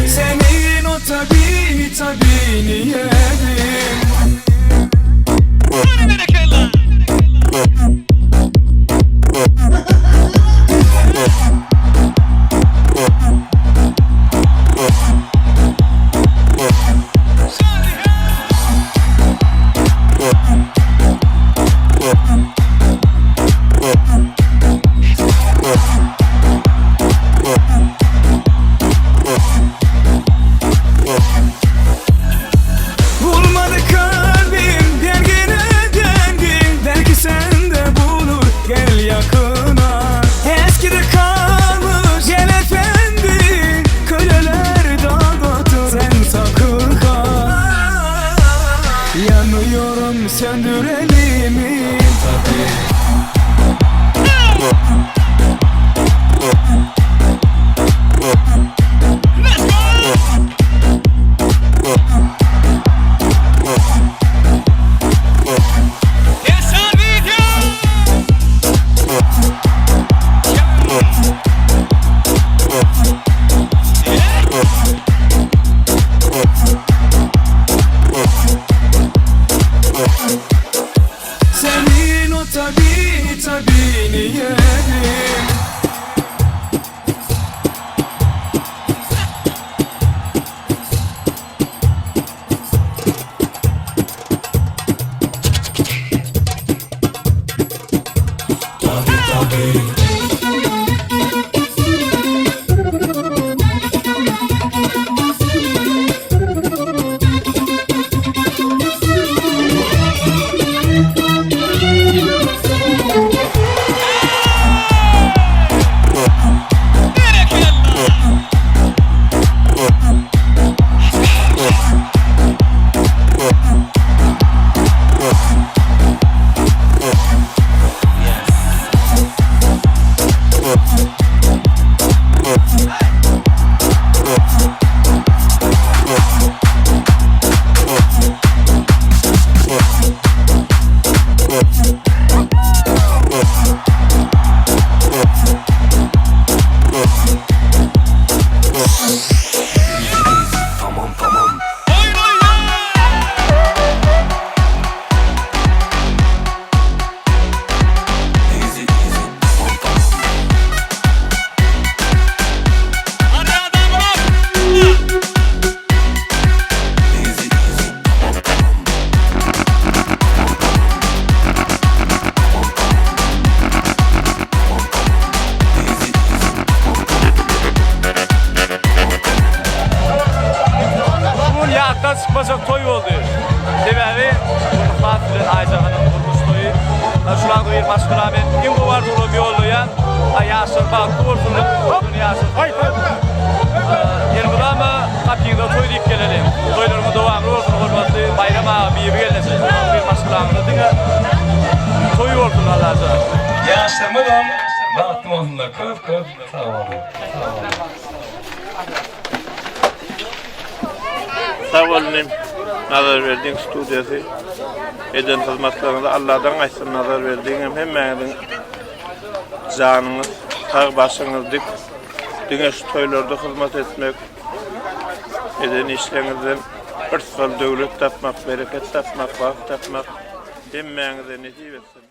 Senin o tabi tabini yerim. Bulmadı kalbim dengini dengi Belki sen de bulur gel yakına Eskide kalmış gel efendi Köleler dağıtır sen sakın ha Yanıyorum söndür elimi Senin o tabi tabini yerim Bu gün ýatdan çykmajak toý boldy. Sebäbi Gurbat bilen Aýjahanyň durmuş toýy. Şular bir maşgala men iň gowy arzuwlarymy ýollaýan. Ýaşlar bagtly bolsunlar. Uzyn ýaşasynlar. Elmydama gapyňyza toý diýip geleliň. Toýlaryňyz dowamly bolsun hormatly Baýram aga, Bibi gelneje. Bir maşgalaňyzda diňe toý bolsun Allajan. Ýaşlarymyzam bagtly bolsunlar köp köp sag boluň. Sag bol inim Nazarberdiň studiýasy eden hyzmatlaryňyzy Alladan gaýtsyn Nazarberdiňem hemmäňiziň janyňyz sag başyňyz dik diňe şu toýlarda hyzmat etmek eden işleriňizden yrsgal döwlet tapmak bereket tapmak bagt tapmak hemmäňize nesip etsin.